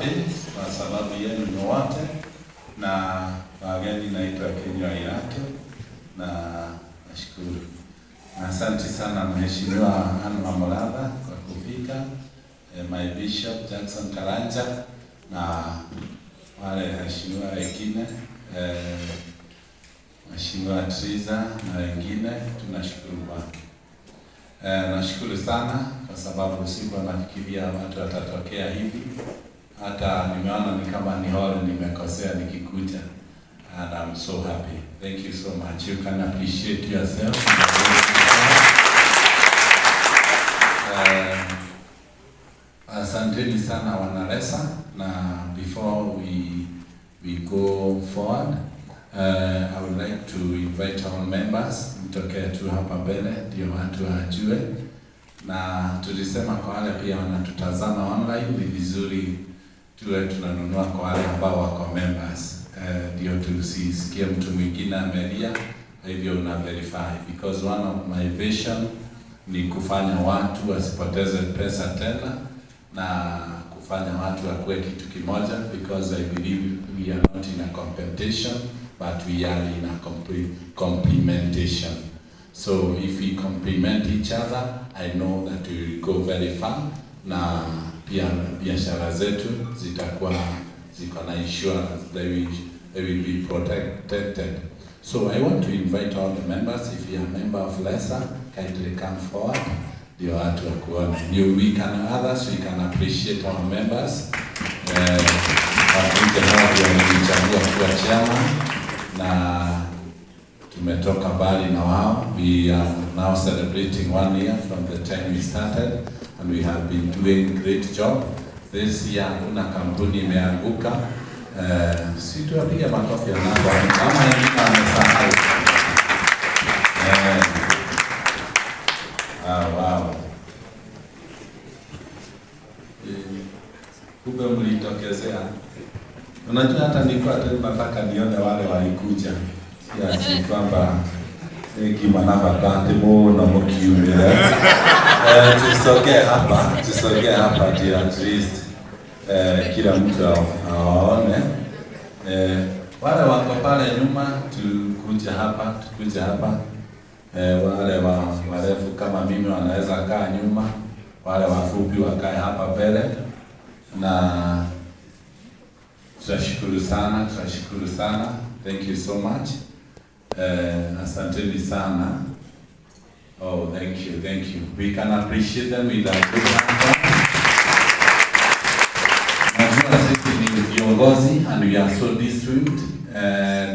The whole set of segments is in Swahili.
happy kwa sababu yenu ni wote na wageni. Naitwa Kinyua Irato na nashukuru. Na asante sana Mheshimiwa Anna Muratha kwa kufika, my Bishop Jackson Karanja na wale waheshimiwa wengine, Mheshimiwa Triza na wengine, tunashukuru Bwana. Nashukuru sana kwa sababu sikuwa nafikiria watu watatokea hivi. Hata nimeona ni kama ni hall nimekosea nikikuja. And I'm so happy. Thank you so much. You can appreciate yourself. Asanteni sana wanalesa, na before we go forward, I would like to invite all members mtokee tu hapa mbele ndio watu wajue, na tulisema kwa wale pia wanatutazama online ni vizuri tuwe tunanunua kwa wale ambao wako members, ndio tusisikie mtu mwingine amelia. Kwa hivyo una verify, because one of my vision ni kufanya watu wasipoteze pesa tena na kufanya watu wakuwe kitu kimoja, because I believe we are not in a competition but we are in a complementation. So if we complement each other, I know that we will go very far, na pia biashara zetu zitakuwa ziko na insurance, they will be protected. So I want to invite all the members, if you are a member of LESA, kindly come forward ndio watu wakuone. You, we can others, we can appreciate our members. Wakuje, hao ndio wamenichagua kuwa chairman na tumetoka mbali na wao. We are now celebrating one year from the time we started and we have been doing great job. This year hakuna kampuni imeanguka. Si tuwapige makofi ya namba kama wengine wamesahau. Ah, wow. Kumbe mlitokezea. Unajua hata nilikuwa tu nataka nione wale walikuja. Si ati kwamba wengi manabata muno mukiumire. Tusogee hapa, tusogee hapa ndio at least kila mtu awaone. Wale wako pale nyuma tukuja hapa, tukuja hapa. Wale wa warefu kama mimi wanaweza kaa nyuma, wale wafupi wakae hapa mbele, na tutashukuru sana, tutashukuru sana. Thank you so much. Asanteni sana. Oh, thank you, thank you. We can appreciate them with a good hand. Najua sisi ni viongozi and we are so disciplined.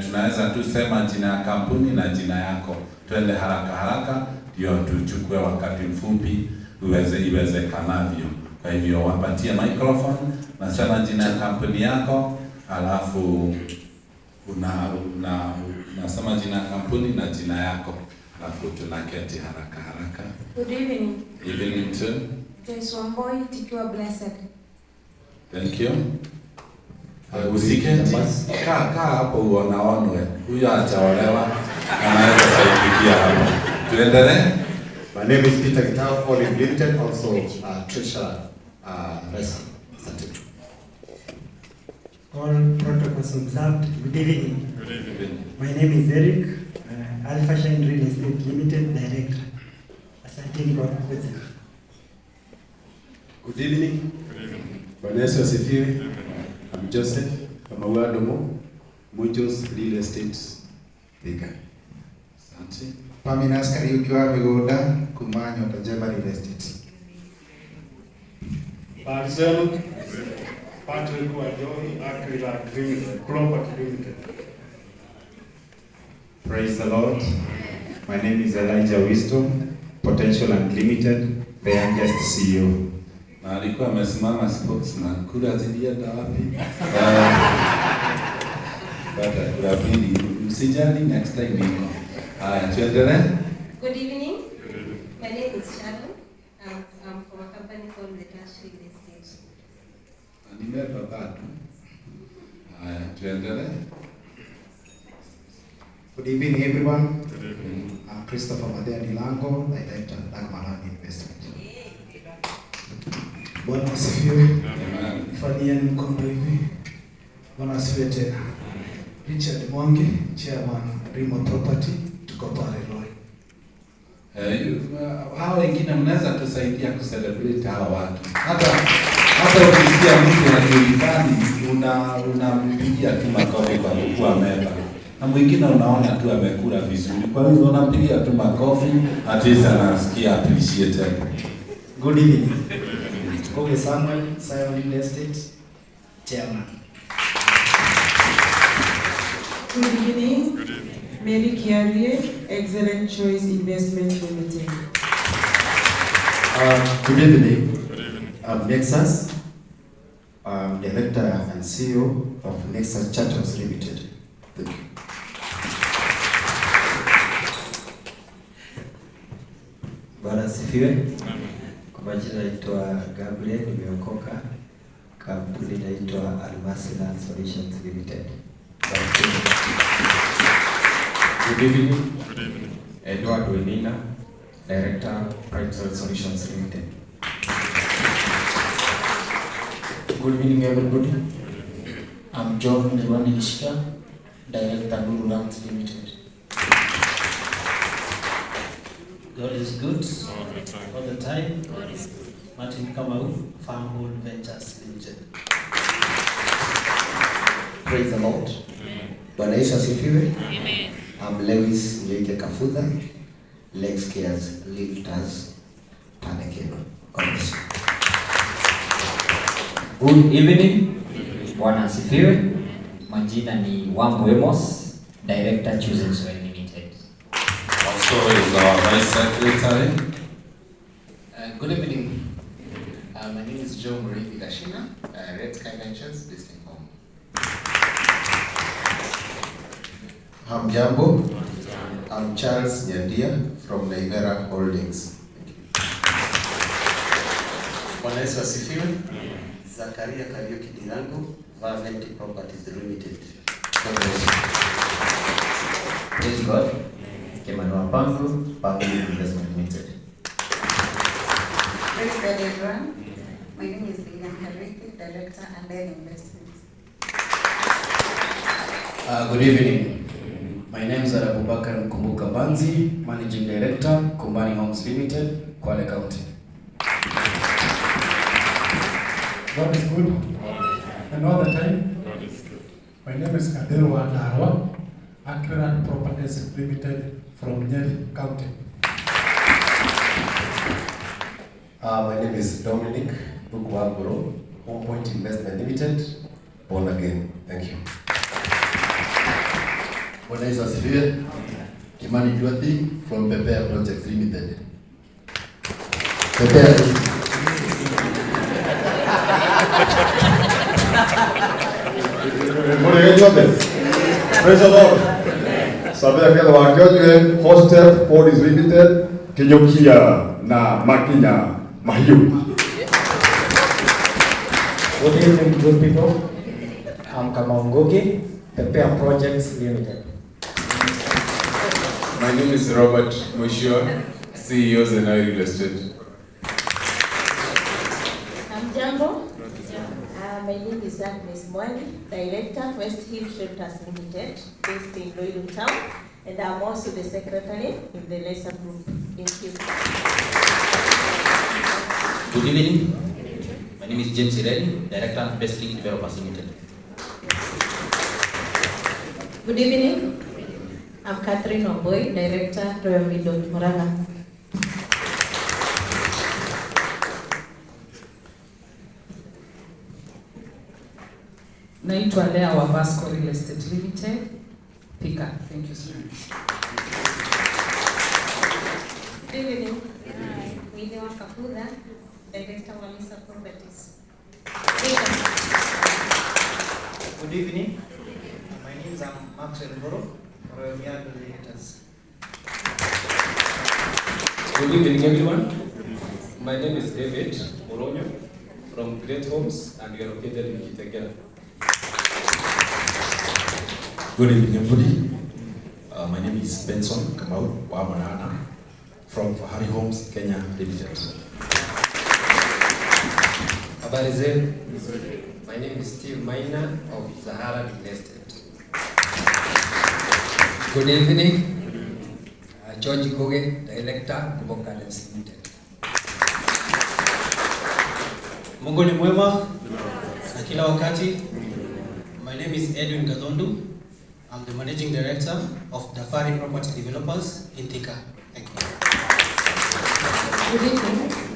Tunaweza tu sema jina ya kampuni na jina yako. Twende haraka haraka ndio tuchukue wakati mfupi uweze iwezekanavyo. Kwa hivyo wapatie microphone, nasema jina ya kampuni yako, alafu una unasema jina ya kampuni na jina yako, alafu tunaketi haraka haraka. Good evening. Evening too. Joyce Wamboi, Tikiwa Blessed. Thank you. Usiketi, kaa kaa hapo uonaonwe. Huyo hajaolewa anaweza saidikia hapo. Tuendelee. My name is Peter Gitau, Olive Limited, also Treasurer, RESA. Asante. All protocols observed. Good evening. Good evening. My name is Eric, Alpha Shine Real Estate Limited Director. Asanteni kwa kuja. Good evening. Bwana Yesu asifiwe. I'm Joseph Kamau Mujos Real Estate, Thika. Asante. Paminas Kariuki wa Migunda kuma Nyota Njema Real Estate. Habari zenu? Patrick Wajoi, Aquila Green Property Limited. Praise the Lord. My name is Elijah Wisdom, Potential Unlimited, the youngest CEO. Na alikuwa amesimama spokesman. Kura zilienda wapi? Pata kura mbili. Msijali, next time niko. Haya, tuendelee. Good evening. My name is Sharon. I'm from a company called The Cash Real Estate. Nimeba bado. Haya, tuendelee. Good evening, everyone. Good evening. I'm Christopher Madea Nilango, Director at Dagmaran Investment. Bwana asifiwe. Amen. Nifanyieni mkono hivi. Bwana asifiwe tena. Richard Mwangi, Chairman Rimo Property, tuko pale Loi. Hawa wengine mnaweza tusaidia kucelebrate hawa watu. Hata ukisikia mtu hajulikani, unampigia tu makofi kwa kuwa member. Na mwingine unaona tu amekula vizuri, kwa hivyo unampigia tu makofi, at least anasikia appreciated. Good evening. Koge Samuel, Simon Real Estate, Chairman. Good evening. Mary Kiarie, Excellent Choice Investment Limited. Good evening. I'm Nexus. I'm Director and CEO of Nexus Charters Limited. Thank you. Bwana asifiwe. Kwa majina naitwa Gabriel, nimeokoka. Kampuni inaitwa Almasi Land Solutions Limited. Good evening. Good evening. Edward Wenina, Director, Prime Soil Solutions Limited. Good evening, everybody. I'm John Mirwani Ishika, Director, Nuru Lands Limited. God is good all the time. God is good. Martin Kamau, Farmhold Ventures Limited. Praise the Lord. Bwana Yesu asifiwe. Amen. I'm Lewis Njoike Kafudha, Lex Cares Lifters Panekeno. God bless you. Good evening. Bwana asifiwe. Majina ni Wambo Amos, Director Chosen Soil Limited. Also is our Vice Secretary. Good evening. My name is Joe Muriithi Gashina, Red Sky Ventures, based in Home. Hamjambo. I'm Charles Nyandia from Naivera Holdings. Thank you. Bwana Yesu asifiwe. Zakaria Kariuki Dirango, Vaventi Properties Limited. God bless you. Praise God. Kimani Pangu, Pangu Investment Limited. Praise God, everyone. My name is Lilian Kariuki, Director and Head Investments. Good evening. My name is Abubakar Mkumbuka Banzi, Managing Director, Kumbani Homes Limited, Kwale County. God is good. And all the time. God is good. My name is Kadir Wandarwa, Accurate Properties Limited from Nyeri County. My name is Dominic Bukwangoro, Home Point Investment Limited, born again. Thank you. Bwana Yesu asifiwe. Kimani Juathi from Pepea Projects Limited. Pepea. Praise the Lord. Sabea kela wakionywe Hostel Bodies Limited Kinyokia na Makinya Mahiu. Good evening, good people. I'm Kamau Ngugi, Pepea Projects Limited. My name is Robert Mushua, CEO Zenai Real Estate. Hamjambo. My name is Agnes Mwangi, Director, West Hill Shelters Limited, based in Loilu Town, and I'm also the Secretary in the Lesa Group. Thank you. Good evening. My name is James Ireli, Director, Best Link Developers Limited. Good evening. I'm Catherine Oboy, Director, Royal Window, Murang'a. Naitwa Lea wa Vasco Real Estate Limited. Pika. Thank you so much. Good evening. Winnie Wakafuda, Director of Walisa Properties. Good evening. My name is Maxwell Mboro, Royal Miado Realtors. Good evening, everyone. My name is David Moronyo from Great Homes, and we are located in Kitegera. Good evening, everybody. My name is Benson Kamau Wamanana from Fahari Homes Kenya Limited. Habari zenu? My name is Steve Maina of Zahara Real Estate. Good evening. George Koge, Director, Global Gardens Limited. Mungu ni mwema na kila wakati. My name is Edwin Gathondu. I'm the Managing Director of Dafari Property Developers in Thika. Thank you. Good evening.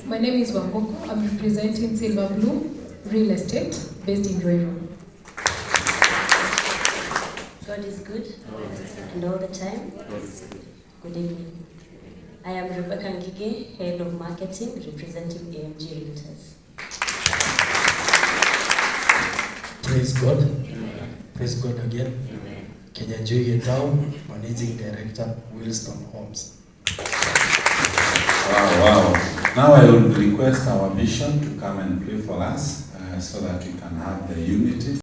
My name is Wangoko. I'm representing Silver Blue Real Estate based in Ruiru. God is good and all the time. Good evening. I am Rebecca Ngige, Head of Marketing, representing AMG Realtors. Praise God. Praise God again. Kenyanjui Getau, Managing Director, Wilston Homes. Wow. Now I would request our bishop to come and pray for us so that we can have the unity.